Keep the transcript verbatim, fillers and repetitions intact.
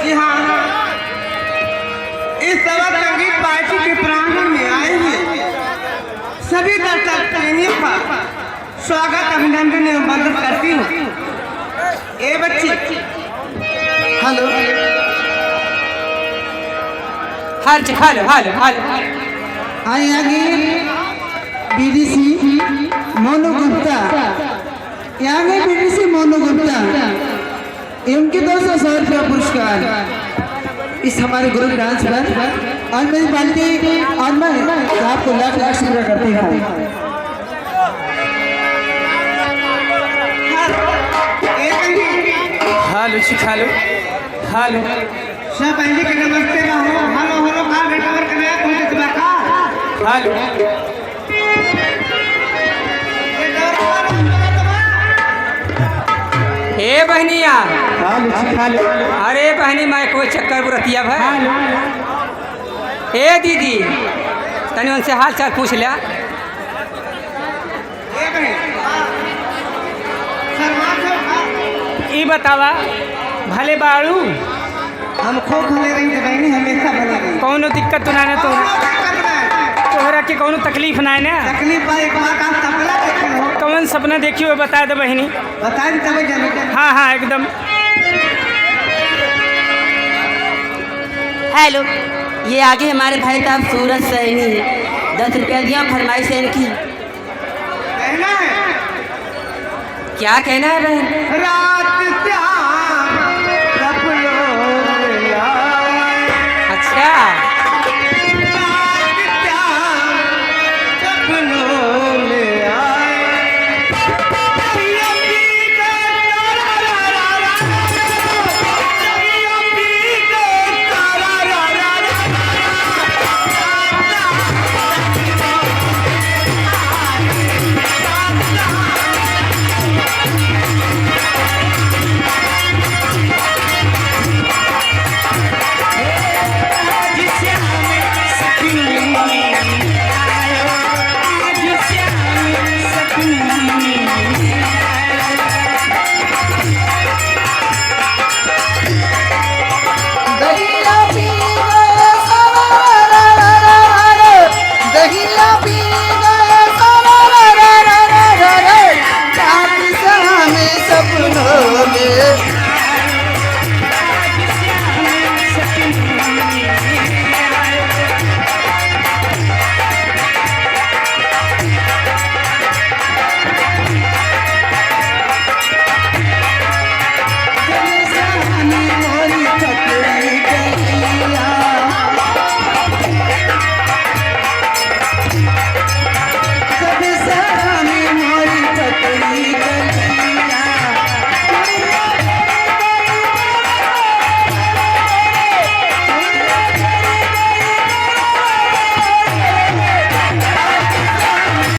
जी हाँ, इस समय संगीत पार्टी के प्रांगण में आए हुए सभी दर्शक प्रेमियों का स्वागत, अभिनंदन एवं वंदन करती हूँ। ए बच्ची, हेलो। हेलो, हेलो, हेलो, हेलो। हाँ, यहाँ की बीडीसी मोनू गुप्ता, यहाँ की बीडीसी मोनू गुप्ता, इनकी तरफ से सौ रुपया पुरस्कार इस हमारे ग्रुप डांस पर, और मेरी पार्टी और मैं आपको लाख लाख शुक्रिया करती हूँ। हेलो जी, हेलो, हेलो। सब पहले के नमस्ते ना हो, हेलो, हेलो, का बेटा और कन्या कोई जज्बा का? हेलो। ए बहनिया। हेलो जी, हेलो। अरे बहनी, मैं कोई चक्कर बुरतिया भर। हेलो। ए दीदी, तनी उनसे हाल चाल पूछ लिया। ई बतावा, भले बाड़ू? हम खूब भले रही, बहनी, हमेशा भले रही। कौनो दिक्कत तो ना, ना तोहरा? कौनो दिक्कत ना। तोहरा के कौनो तकलीफ ना है ना? तकलीफ बा, एक बात आप सपना देखे हो। कौन सपना देखियो, बता दे बहनी। बता दे तबे जानो। हाँ, हाँ, एकदम। हेलो, ये आगे हमारे भाई साहब सूरज सैनी, दस रुपया दिया, फरमाइश है इनकी। कहना है। क्या कहना है बहन? रात श्याम सपनों में आए। अच्छा। रात श्याम सपनों में आए। दहिया पी गए सवारा रा रा रा रा रे, दहिया पी गए सवारा रा रा रा रा रे, रात शाम सपनों में।